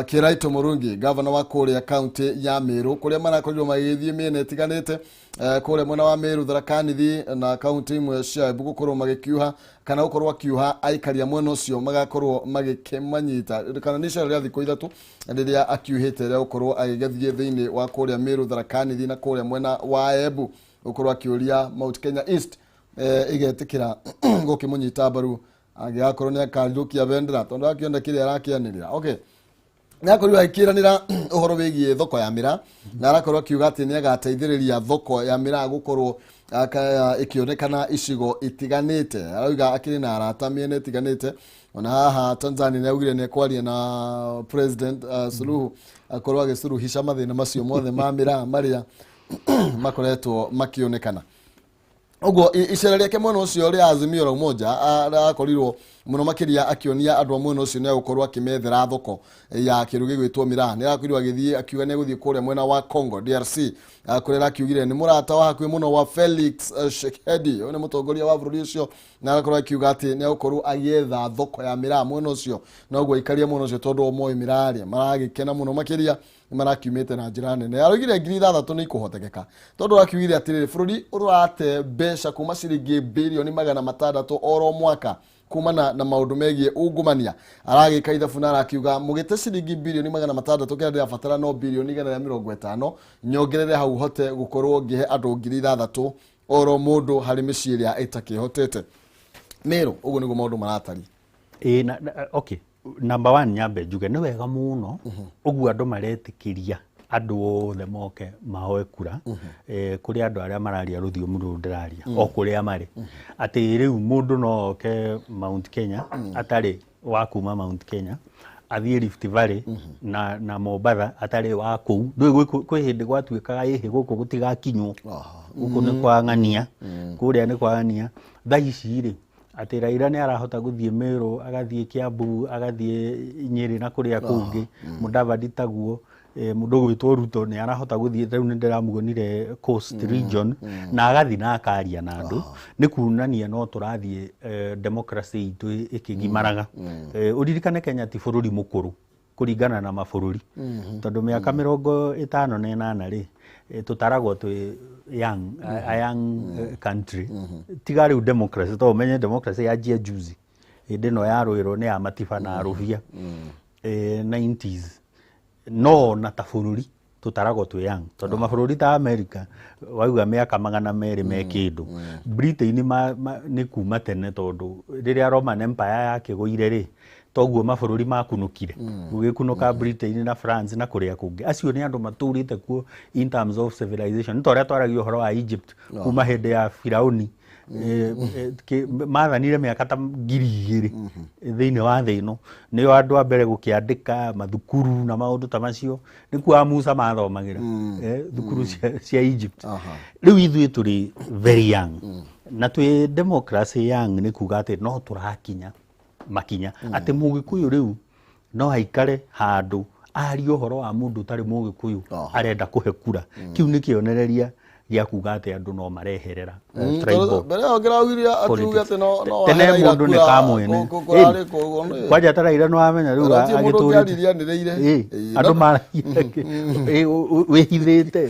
Kiraito Murungi, gavana wa kũrĩa kaunti ya Meru, kũrĩa marakorirwo magĩgĩthiĩ mĩena ĩtiganĩte, kũrĩa mwena wa Meru, Tharaka Nithi na kaunti imwe cia Embu, gũkorwo magĩkiuha kana gũkorwo akiuha aikari a mwena ũcio magakorwo magĩkĩmanyita, kana nĩ icera rĩa thikũ 3 rĩrĩa akiuhĩte rĩa gũkorwo agĩgĩthiĩ thĩinĩ wa kũrĩa Meru, Tharaka Nithi na kũrĩa mwena wa Embu, gũkorwo akĩũria Mount Kenya East ĩgetĩkĩra gũkĩmũnyita mbaru angĩgakorwo nĩ akarirũkia bendera, tondũ akĩona kĩrĩa arakĩanĩrĩra. Okay, nĩ akorirwo agĩkĩranĩra ũhoro wĩgiĩ thoko ya mĩraa, na arakorwo akiuga atĩ nĩ agateithĩrĩria thoko ya mĩraa gũkorwo ĩkĩonekana icigo itiganĩte. Arauga akĩrĩ na arata mĩena ĩtiganĩte, ona haha Tanzania nĩ augire nĩ ekwaria na President Suluhu akorwo agĩcuruhisha mathĩna macio mothe ma mĩraa marĩa makoretwo makĩonekana. Ũguo icera rĩake mwena ũcio rĩa Azimio la Umoja arakorirwo mũno makĩria akĩonia andũ a mwena ũcio nĩ agũkorwo akĩmethera thoko ya kĩndũ gĩgwĩtwo mĩraa. Nĩ arakorirwo agĩthiĩ akiuga nĩ egũthiĩ kũrĩa mwena wa Congo DRC, kũrĩa arakiugire nĩ mũrata wa hakuhĩ mũno wa Felix Tshisekedi, ũyũ nĩ mũtongoria wa bũrũri ũcio, na arakorwo akiuga atĩ nĩ egũkorwo agĩetha thoko ya mĩraa mwena ũcio. Na ũguo aikari a mwena ũcio, tondũ o moĩ mĩraa rĩ, maragĩkena mũno makĩria, nĩ marakiumĩte na njĩra nene. Araugire 6,000 nĩ ikũhotekeka, tondũ arakiugire atĩrĩrĩ, bũrũri ũrate mbeca kuma ciringi 600 birioni oro mwaka kumana na maũndũ megiĩ ungumania. Aragĩka ithabu na arakiuga mũgĩte ciringi 600 birioni, kĩrĩa ndĩrabatara no 150 birioni nyongerere hau hote gũkorwo ngĩhe andũ 6,000 oro mũndũ harĩ mĩciĩ ĩrĩa ĩtakĩhotete. Mĩrũ ũguo nĩguo maũndũ maratariĩ. Ĩ, na, okay, number one, nyambe njuge nĩ wega mũno ũguo andũ maretĩkĩria andũ othe moke mahoe kura, kũrĩ andũ arĩa mararia rũthiomi rũrũ ndĩraria o kũrĩa marĩ, atĩ rĩu mũndũ no oke Mount Kenya atarĩ wa kuma Mount Kenya, athiĩ Rift Valley na Mombatha atarĩ wa kũu. Ndũĩ kwĩ hĩndĩ gwatuĩkaga ĩhĩ gũkũ gũtigakinywo, gũkũ nĩ kwa ng'ania, kũrĩa nĩ kwa ng'ania. Thaa ici rĩ, atĩ Raila nĩ arahota gũthiĩ Meru, agathiĩ Kiambu, agathiĩ Nyĩrĩ na kũrĩa kũngĩ, Mudavadi taguo, mũndũ ũgwĩtwo Ruto nĩ arahota gũthiĩ, rĩu nĩ ndĩramuonire Coast Region na agathiĩ na akaria na andũ. Nĩ kuonania no tũrathiĩ democracy itũ ĩkĩgimaraga. Ũririkane Kenya ti bũrũri mũkũrũ kũringana na mabũrũri, tondũ mĩaka 58 rĩ, tũtaragwo twĩ young, a young country. Tiga rĩu democracy, tondũ ũmenye democracy yanjia juzi, hĩndĩ ĩno yarũĩrwo nĩ ya Matiba na Rũhia, 90s. No na ta bũrũri tũtaragwo twĩ young, tondũ mabũrũri ta America wauga mĩaka 200 me kĩndũ. Britain nĩ kuma tene, tondũ rĩrĩa Roman Empire yakĩgũire rĩ, toguo mabũrũri makunũkire, gũgĩkunũka Britain na France na kũrĩa kũngĩ. Acio nĩ andũ matũrĩte kuo in terms of civilization. Nĩ ta ũrĩa twaragia ũhoro wa Egypt kuma hĩndĩ ya Firauni, mathanire mĩaka ta 2,000 thĩinĩ wa thĩ ĩno. Nĩo andũ a mbere gũkĩandĩka mathukuru na maũndũ ta macio, nĩkuo a Musa mathomagĩra, thukuru cia Egypt. Rĩu ithuĩ tũrĩ very young na twĩ democracy young, nĩ kuga atĩ no tũrakinya makinya atĩ Mũgĩkũyũ rĩu no aikare handũ arie ũhoro wa mũndũ ũtarĩ Mũgĩkũyũ arenda kũhe kura. Kĩu nĩ kĩonereria gĩa kuga atĩ andũ no mareherera tribal Mbere ĩyo ngĩraugire akiuge politics. atĩ no Tene ahe Raila mũndũ nĩ kura kamwene. kũrarĩ kũ- Kwanja ta Raila nĩ wamenya rĩu Gũtirĩ mũndũ agĩtũrĩte. ũngĩaririe anĩrĩire. Andũ maragia wĩhithĩte,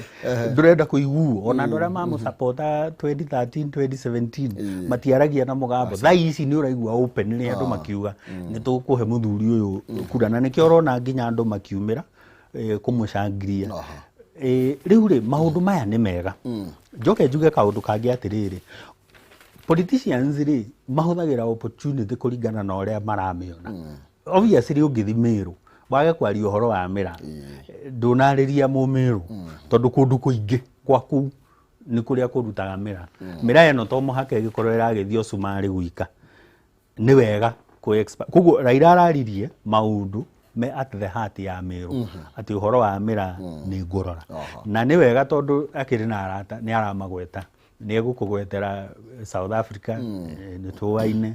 ndũrenda kũiguo. Ona andũ arĩa mamũsapota 2013, 2017 matiaragia na mũgambo. Thaa ici nĩ ũraigua openly andũ makiuga nĩ tũkũhe mũthuri ũyũ kura, na nĩkĩo ũrona nginya andũ makiumĩra kũmũcangiria. Rĩu rĩ, maũndũ maya nĩ mega. Njoke njuge kaũndũ kangĩ atĩrĩrĩ, politicians rĩ, mahũthagĩra opportunity kũringana na ũrĩa maramĩona. Obviously ũngĩthi Mĩrũ wage kwaria ũhoro wa mĩra, ndũnarĩria Mũmĩrũ, tondũ kũndũ kũingĩ kwa kũu nĩ kũrĩa kũrutaga mĩra. Mĩra ĩno to mũhaka ĩgĩkorwo ĩragĩthiĩ o cumarĩ gwika, nĩ wega koguo Raila araririe maũndũ me at the heart ya Mĩrũ, atĩ ũhoro wa mĩra nĩ ngũrora. Na nĩ wega tondũ akĩrĩ na arata, nĩ aramagweta, nĩ egũkũgwetera South Africa, nĩ tũwaine,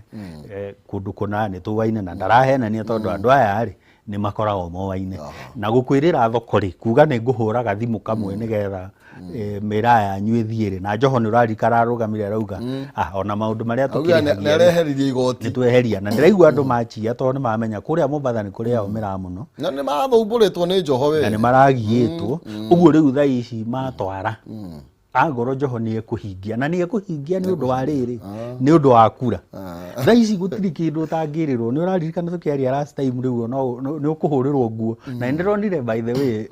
kũndũ kũna nĩ tũwaine, na ndarahenania tondũ andũ aya rĩ nĩ makoragwo moaine. Na gũkwĩrĩra thoko rĩ, kuga nĩ ngũhũra gathimũ kamwe nĩgetha mĩraa yanyu ĩthiĩ rĩ, na Joho nĩ ũrarikara arũgamire arauga, ah, ona maũndũ marĩa Auga tũkĩrĩhagia nĩ areheririe igoti. Nĩ tweheria, na ndĩraigua andũ machia tondũ nĩ mamenya kũrĩa Mombatha nĩ kũrĩagwo mĩraa mũno. Na nĩ marathumbũrĩtwo nĩ Joho we. Na nĩ maragiĩtwo ũguo. Rĩu thaa ici matwara angorwo Joho nĩ ekũhingia, na nĩ ekũhingia nĩ ũndũ wa rĩrĩ, nĩ ũndũ wa kura. Thaa ici gũtirĩ kĩndũ ũtangĩrĩrwo. Nĩ ũraririkana tũkĩaria last time, rĩu no nĩ ũkũhũrĩrwo nguo, na nĩ ndĩronire, by the way,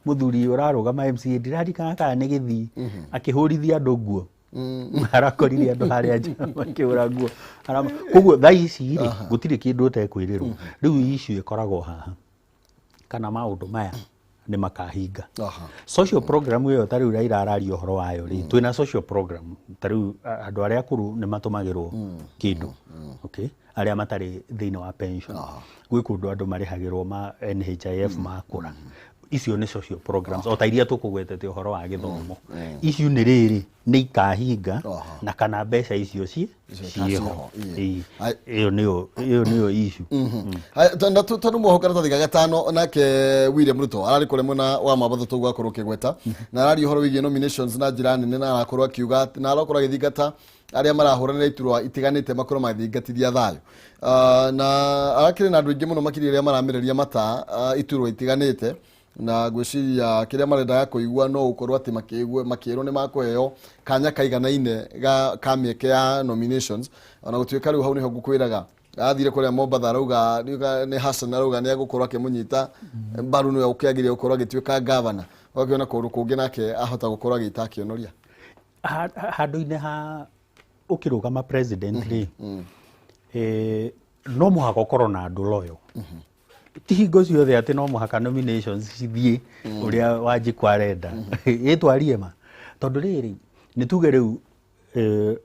mũthuri ũrarũgama MCA, ndiraririkana kana nĩ Gĩthii, akĩhũrithia andũ nguo, arakorire andũ harĩa nja makĩhũra nguo. Koguo thaa ici rĩ, gũtirĩ kĩndũ ũtekwĩrĩrwo. Rĩu issue ĩkoragwo haha kana maũndũ maya nĩ makahinga. Social program ĩyo ta rĩu Raila araria ũhoro wayo rĩ, twĩna social program ta rĩu andũ arĩa akũrũ nĩ matũmagĩrwo kĩndũ, okay, arĩa matarĩ thĩinĩ wa pension. Gwĩ kũndũ andũ marĩhagĩrwo ma NHIF makũra. Icio nĩ social programs o ta iria tũkũgwetete ũhoro wa gĩthomo. Icio nĩ rĩrĩ nĩ ikahinga na kana mbeca icio ci Icio ciĩho. ciĩho, ĩĩ. Ĩĩ. Ĩyo nĩyo issue. Haya, na tondũ mwoho karatathi ga gatano, nake William Ruto ararĩ kũrĩa mwena wa Mabatho tũguo akorwo ũkĩgweta, na araria ũhoro wĩgiĩ nominations na njĩra nene, na arakorwo akiuga na arakorwo agĩthingata arĩa marahũranĩra iturwa itiganĩte makorwo magĩthingatithia thayũ. Na arakĩrĩ na andũ aingĩ mũno makĩria arĩa maramĩrĩria mata iturwa itiganĩte, na ngwĩciria kĩrĩa marendaga kũigua no gũkorwo atĩ makĩrwo nĩ makũheo kanya kaiganaine ka mĩeke ya nominations. Ona gũtuĩka rĩu hau nĩho ngũkwĩraga athire kũrĩa Mombatha arauga nĩ Hassan, arauga nĩ egũkorwo akĩmũnyita mbaru, nĩwe ũkĩagĩrĩire gũkorwo agĩtuĩka gavana. Ũgakĩona kũndũ kũngĩ nake ahota gũkorwo agĩta akĩonoria. Handũ-inĩ ha ũkĩrũgama president rĩ, no mũhaka ũkorwo na andũ loyal. Ti hingo ciothe atĩ no mũhaka nominations cithiĩ ũrĩa Wanjikũ arenda. Ĩtwarie ma tondũ rĩrĩ, nĩ tuge rĩu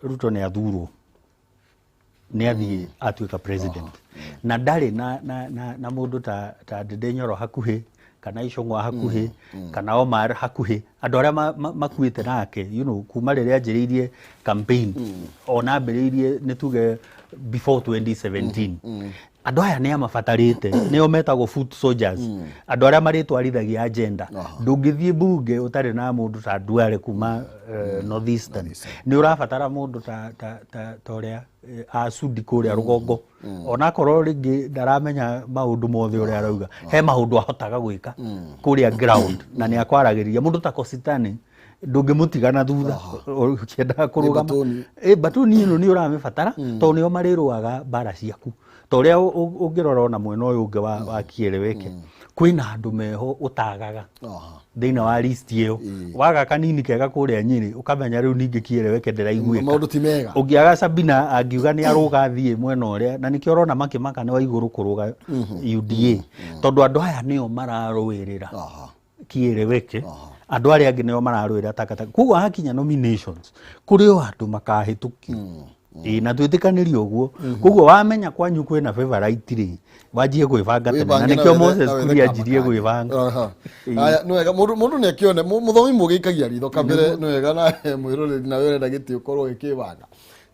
Ruto nĩ athurwo, nĩ athiĩ atuĩka president, na ndarĩ na mũndũ ta Ndindi Nyoro hakuhĩ, kana Icũng'wa hakuhĩ, kana Omar hakuhĩ, andũ arĩa makuĩte nake kuma rĩrĩa anjĩrĩirie campaign, ona ambĩrĩirie nĩ tuge before 2017. Andũ aya nĩ amabatarĩte, nĩo metagwo foot soldiers, andũ arĩa marĩtwarithagia agenda. Ndũngĩthiĩ bunge ũtarĩ na mũndũ ta Duale kuma North Eastern. Nĩ ũrabatara mũndũ ta ũrĩa Asudi kũrĩa rũgongo, onakorwo rĩngĩ ndaramenya maũndũ mothe ũrĩa arauga, he maũndũ ahotaga gwĩka kũrĩa ground na nĩ akwaragĩrĩria. Mũndũ ta Kositani ndũngĩmũtiga na thutha ũkĩendaga kũrũgama. Batoni. Batoni ĩno nĩ ũramĩbatara tondũ nĩo marĩrũaga mbara ciaku. Ta ũrĩa ũngĩrora ona mwena ũyũ ũngĩ wa Kieleweke, kwĩna andũ meho ũtagaga thĩinĩ wa list ĩyo. Waga kanini kega kũrĩa Nyĩrĩ, ũkamenya rĩu ningĩ Kieleweke ndĩraiguĩka. Maũndũ ti mega. Ũngĩaga Sabina angiuga nĩ arũga athiĩ mwena ũrĩa, na nĩkĩo ũrona makĩmaka nĩ wa igũrũ kũrũga UDA, tondũ andũ aya nĩo mararũĩrĩra Kieleweke, andũ arĩa angĩ nĩo mararũĩra takataka. Koguo hakinya nominations, kũrĩ o andũ makahĩtũkio. Ĩĩ, na twĩtĩkanĩrie ũguo. Koguo wamenya kwanyu kwĩna favorite rĩ, wanjie gwĩbanga tene, na Wĩbange na nĩkĩo Moses na wethe Kuria kama anjirie kangĩ. gwĩbanga. Aya, nĩ wega mũndũ nĩ akĩone mũthomi mũgĩikagia ritho kabere. Nĩ wega na mwĩroreri nawe ũrenda gĩtĩ ũkorwo ũgĩkĩbanga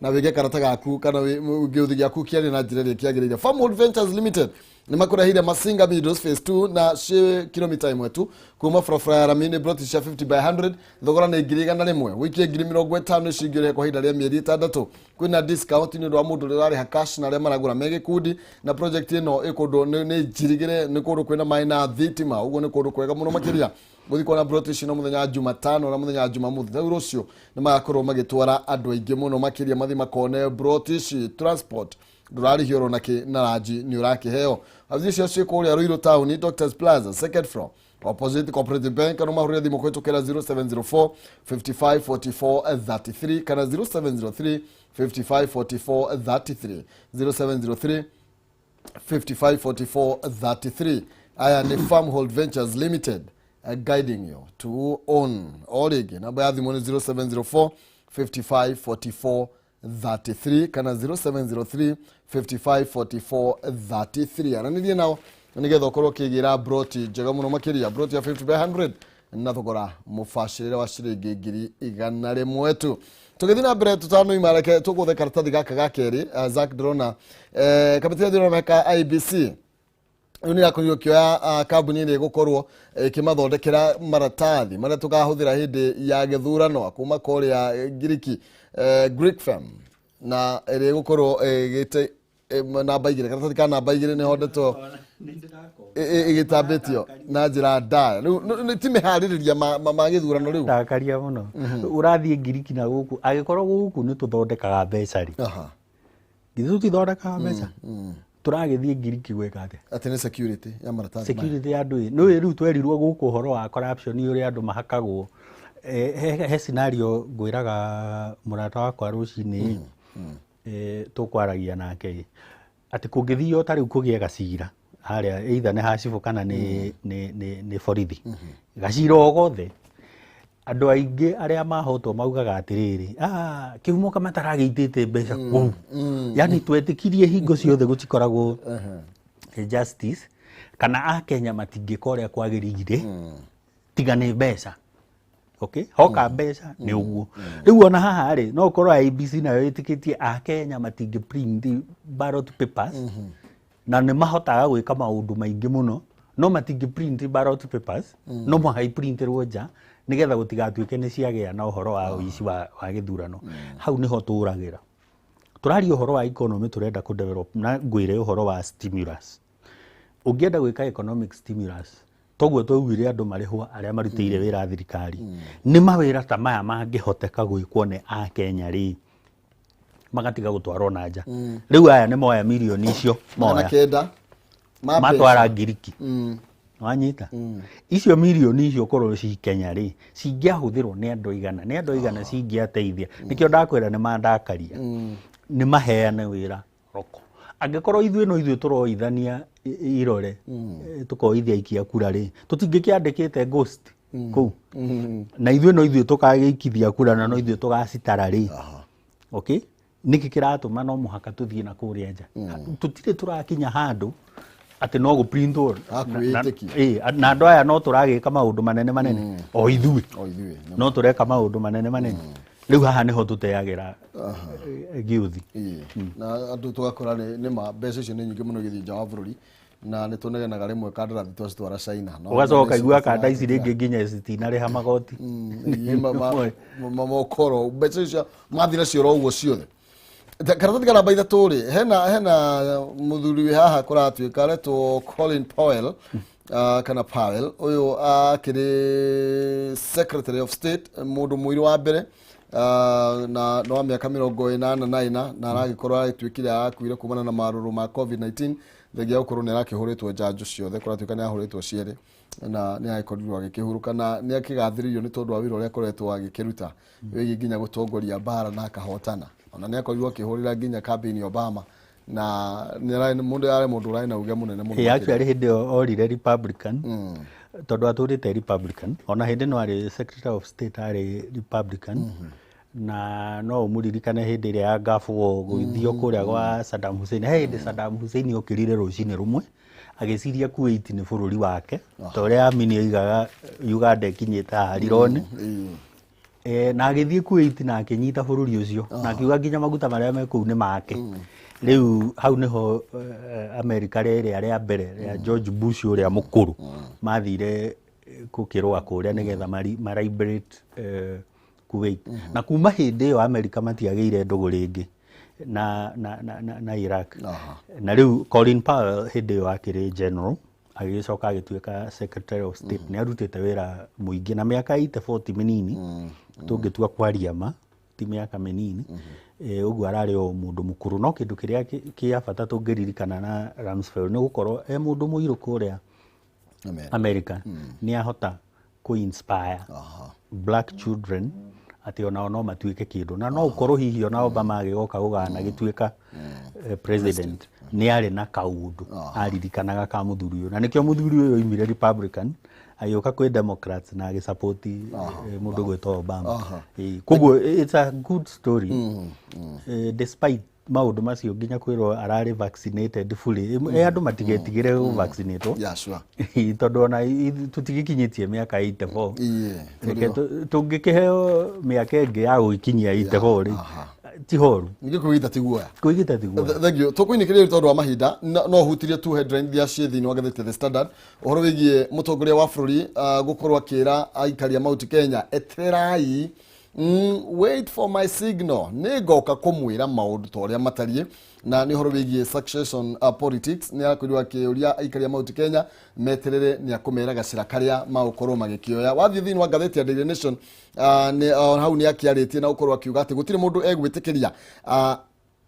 na wĩge karata gaku kana gĩũthi gĩaku kĩarie na njĩra ĩrĩa kĩagĩrĩire. Farmwood Ventures Limited nĩ makũreheire Masinga Meadows Phase 2, na ci kilomita 1 tu kuma barabara ya rami. Nĩ broti cia 50 by 100, thogora nĩ 100,000, wĩikie 50,000 ici ingĩ ũrĩhe kwa ihinda rĩa mĩeri 6. Kwĩna discount nĩ ũndũ wa mũndũ ũrĩa ũrarĩha cash na arĩa maragũra me gĩkundi. Na project ĩno ĩ kũndũ nĩ njirigĩre, nĩ kũndũ kwĩna maĩ na thitima, ũguo nĩ kũndũ kwega mũno makĩria gũthiĩ kuona broti ici. No mũthenya wa Jumatano na mũthenya wa Jumamothi, rĩu rũciũ, nĩ magakorwo magĩtwara andũ aingĩ mũno makĩria mathiĩ makone broti ici. Transport ndũrarĩhio oro nakĩ, na ranji nĩ ũrakĩheo. Wabici cio ciĩ kũrĩa Ruiru Town, Doctors Plaza, second floor. Opposite Cooperative Bank, kana mahũrĩre thimũ kũhĩtũkĩra 0704 55 44 33 kana 0703 55 44 33, 0703 55 44 33. Aya nĩ Farmhold Ventures Limited, guiding you to own. O rĩngĩ, namba ya thimũ nĩ 0704 55 44 33 kana 0703 55 44 33. Aranĩrie nao nĩgetha ũkorwo ũkĩgĩra broti njega mũno makĩria, broti ya 50 by 100 na thogora mũbacĩrĩre wa ciringi 100,000 tu. Tũgĩthiĩ na mbere, tũtanoima, reke tũgũthe karatathi gaka ga kerĩ. Zack, ndĩrona kamĩtĩ ya ithurano ka IEBC rĩu nĩ ĩrakorirwo ĩkĩoya kambuni ĩrĩa ĩgũkorwo ĩkĩmathondekera maratathi marĩa tũkahũthĩra hĩndĩ ya gĩthurano kuma kũrĩa Ngiriki, Greek firm, na ĩrĩa ĩgũkorwo ĩgĩte namba 2, karatathi ka namba 2, nĩho ndeto ĩgĩtambĩtio na njĩra ndaya. Rĩu ti mĩharĩrĩria ma gĩthurano rĩu. Ndakaria mũno ũrathiĩ Ngiriki na gũkũ, angĩkorwo gũkũ nĩ tũthondekaga mbeca rĩ, githĩ tũtithondekaga mbeca? Tũragĩthiĩ Ngiriki gwĩka atĩa? Atĩ nĩ security ya maratathi maya. Security ya andũ ĩ nĩ rĩu twerirwo gũkũ ũhoro wa corruption, ũrĩa andũ mahakagwo. He scenario ngwĩraga mũrata wakwa rũcinĩ, tũkwaragia nake ĩ, atĩ kũngĩthio ta rĩu kũgĩe gacira harĩa, either nĩ hacibũ kana nĩ borithi, gacira o gothe, andũ aingĩ arĩa mahotwo maugaga atĩrĩrĩ, "Ah, kĩhumo kama mataragĩitĩte mbeca kũu." Yani twetĩkirie hingo ciothe gũtikoragwo justice, kana akenya matingĩka ũrĩa kwagĩrĩire tiga nĩ mbeca. Okay, hoka mbeca nĩ ũguo. Rĩu ona haha rĩ, no ũkorwo IEBC nayo ĩtĩkĩtie akenya matingĩ print ballot papers, na nĩ mahotaga gwĩka maũndũ maingĩ mũno, no matingĩ print ballot papers, no mũhaka iprintirwo nja nĩgetha gũtigatuĩke nĩ ciagĩa na ũhoro wa ũici wa gĩthurano. Hau nĩho tũragĩra. Tũraria ũhoro wa economy, tũrenda kũ develop, na ngwĩre ũhoro wa stimulus. Ũngĩenda gwĩka economic stimulus, toguo twaugire andũ marĩhwo arĩa marutĩire wĩra thirikari, nĩ mawĩra ta maya mangĩhoteka gwĩkwo nĩ akenya rĩ, magatiga gũtwarwo na nja. Rĩu aya nĩ moya mirioni icio magana moya kenda ma mbeca. Matwara Ngiriki. Wanyita icio mirioni icio korwo ci Kenya rĩ, cingĩahũthĩrwo nĩ andũ igana, nĩ andũ igana cingĩateithia. Nĩkĩo ndakwĩra nĩ mandakaria, nĩ maheane wĩra roko. Angĩkorwo ithuĩ no ithuĩ tũroithania irore, tũkoithia ikia kura rĩ, tũtingĩkĩandĩkĩte ghost kũu, na ithuĩ no ithuĩ tũkagĩikithia kura na no ithuĩ tũgacitara rĩ. Okay, nĩkĩ kĩratũma no mũhaka tũthiĩ na kũrĩa nja? Tũtirĩ tũrakinya handũ atĩ no gũprintwo. Ha kwĩĩtĩkia. Na andũ aya no tũragĩka maũndũ manene manene o ithuĩ. O ithuĩ. No tũreka maũndũ manene manene. Rĩu haha nĩho tũteagĩra gĩũthi. Ĩĩ. Na andũ tũgakora nĩ ma mbeca icio nĩ nyingĩ mũno igĩthiĩ nja wa bũrũri, na nĩ tũnegenaga rĩmwe kandarathi twacitwara China. No ũgacoka igua kanda ici rĩngĩ nginya citinarĩha magoti. Ĩĩ, mokoro mbeca icio mathiĩ nacio oro ũguo ciothe. Karatathi ka namba 3 rĩ, hena mũthuri wĩ haha kũratuĩka aretwo Colin Powell, kana Powell. Ũyũ akĩrĩ Secretary of State, mũndũ mũirũ wa mbere, na nĩ wa mĩaka 84, na aragĩkorwo aragĩtuĩkire arakuire kumana na marũrũ ma COVID-19, thengia gũkorwo nĩ arakĩhũrĩtwo njanjo ciothe. Kũratuĩka nĩ ahũrĩtwo cierĩ na nĩ agĩkorirwo agĩkĩhurũka, na nĩ akĩgathĩrĩirio nĩ tondũ wa wĩra ũrĩa akoretwo agĩkĩruta wĩgiĩ nginya gũtongoria mbara na akahotana. Ona nĩ akorirwo akĩhũrĩra nginya campaign Obama, na nĩ ararĩ mũndũ, arĩ mũndũ ũrarĩ na uge mũnene mũno. Ĩ, actually hĩndĩ ĩyo orire Republican, tondũ atũrĩte Republican, ona hĩndĩ ĩno arĩ Secretary of State arĩ Republican. Na no ũmũririkane hĩndĩ ĩrĩa ya Gulf War, gũgĩthio kũrĩa gwa Saddam Hussein. He hĩndĩ Saddam Hussein okĩrire rũcinĩ rũmwe agĩciria Kuwait nĩ bũrũri wake, ta ũrĩa Amini oigaga Uganda ĩkinyĩte haha Rironi. Na agĩthiĩ Kuwait na akĩnyita bũrũri ũcio na akiuga nginya maguta marĩa me kũu nĩ make. Rĩu hau nĩho America rĩrĩa rĩa mbere rĩa George Bush ũrĩa mũkũrũ mathire gũkĩrũa kũrĩa nĩgetha mara liberate Kuwait. Na kuma hĩndĩ ĩyo America matiagĩire ndũgũ rĩngĩ na Iraq. Na rĩu Colin Powell hĩndĩ ĩyo akĩrĩ general, agĩgĩcoka agĩtuĩka Secretary of State. Nĩ arutĩte wĩra mũingĩ na mĩaka 80 40 mĩnini, tũngĩtua kwaria ma ti mĩaka mĩnini. Ũguo ararĩ o mũndũ mũkũrũ, no kĩndũ kĩrĩa kĩa bata tũngĩririkana na Rumsfeld nĩ gũkorwo e mũndũ mũirũ kũrĩa. America. America nĩ ahota kũ inspire black children atĩ onao no matuĩke kĩndũ, na no ũkorwo hihi ona Obama agĩgoka gũgana gĩtuĩka president nĩ arĩ na kaũndũ aririkanaga ka mũthuri ũyũ, na nĩkĩo mũthuri ũyũ oimire Republican agĩũka kwĩ Democrats na agĩsupport mũndũ gwĩtwo Obama. Koguo it's a good story despite maũndũ macio nginya kwĩrwo ararĩ vaccinated fully. Andũ matigetigĩre gũvaccinatwo tondũ ona tũtigĩkinyĩtie mĩaka 84. Reke tũngĩkĩheo mĩaka ĩngĩ ya gũgĩkinyia 84 rĩ, ti horu. Ningĩ kwĩgita ti guoya. Kwĩgita ti guoya. Thank you. Tũkũinĩkĩria tondũ wa mahinda, no hutirie tu headline iria ciĩ thĩinĩ wa ngathĩti ya The Standard, ũhoro wĩgiĩ mũtongoria wa bũrũri gũkorwo akĩra aikari a Mount Kenya, etererai, wait for my signal, nĩ ngoka kũmwĩra maũndũ ta ũrĩa matariĩ, na nĩ ũhoro wĩgiĩ succession politics. Nĩ arakorirwo akĩũria aikari a Mount Kenya meterere, nĩ akũmera gacĩra karĩa magũkorwo magĩkĩoya. Wathiĩ thĩinĩ wa ngathĩti ya Daily Nation, hau nĩ akĩarĩtie na gũkorwo akiuga atĩ gũtirĩ mũndũ egwĩtĩkĩria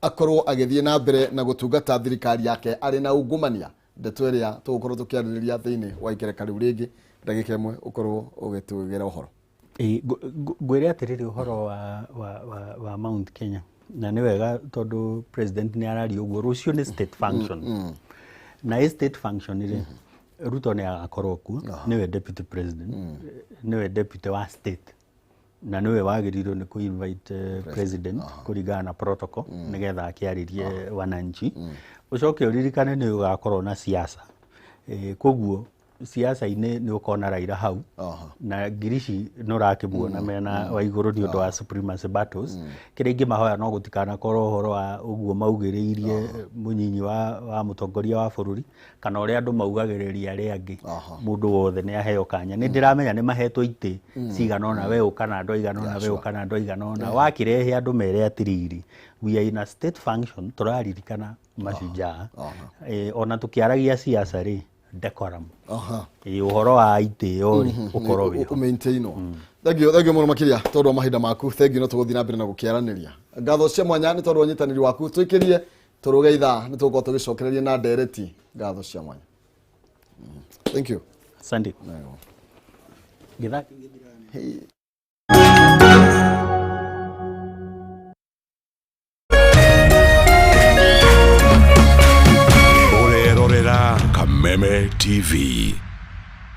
akorwo agĩthiĩ na mbere na gũtungata thirikari yake arĩ na ungumania, ndeto ĩrĩa tũgũkorwo tũkĩarĩrĩria thĩinĩ wa ikereka rĩu rĩngĩ. Ndagĩka ĩmwe ũkorwo ũgĩtwĩra ũhoro. Ĩĩ, ngwĩre atĩrĩrĩ, ũhoro wa Mount Kenya, na nĩ wega tondũ president nĩ araria ũguo, rũciũ nĩ state function, na ĩ state function rĩ, Ruto nĩ agakorwo kuo, nĩwe deputy president, nĩwe deputy wa state, na nĩwe wagĩrĩirwo nĩ kũ invite president kũringana na protocol nĩgetha akĩarĩrie wananchi. Ũcoke ũririkane nĩ ũgakorwo na siasa. Koguo siasa-inĩ nĩ ũkona Raila hau na Ngirici nĩ ũrakĩmuona mena wa igũrũ nĩ ũndũ wa supremacy battles. Kĩrĩa ingĩmahoya no gũtikanakorwo ũhoro wa ũguo maugĩrĩirie mũnyinyi wa mũtongoria wa bũrũri kana ũrĩa andũ maugagĩrĩria arĩa angĩ. Mũndũ wothe nĩ aheo kanya. Nĩ ndĩramenya nĩ mahetwo itĩ cigana ũna, we ũka na andũ aigana ũna, we ũka na andũ aigana ũna, wakĩrehe andũ mere atĩrĩrĩ, we are in a state function, tũraririkana mashujaa. Ona tũkĩaragia siasa rĩ, decorum. Ũhoro wa itĩo rĩ, ũkorwo wĩho. Ũmaintainwo. Thank you, thank you mũno makĩria tondũ wa mahinda maku. Thank you. No tũgũthiĩ na mbere na gũkĩaranĩria. Ngatho cia mwanya nĩ tondũ wa ũnyitanĩri waku. Tũikĩrie tũrũge ithaa nĩ tũgũkorwo tũgĩcokereria na ndereti. Ngatho cia mwanya. Thank you. Asante. Nayo. Gĩthaa kĩu gĩthiraga. Hey. Ũrerorera Kameme TV.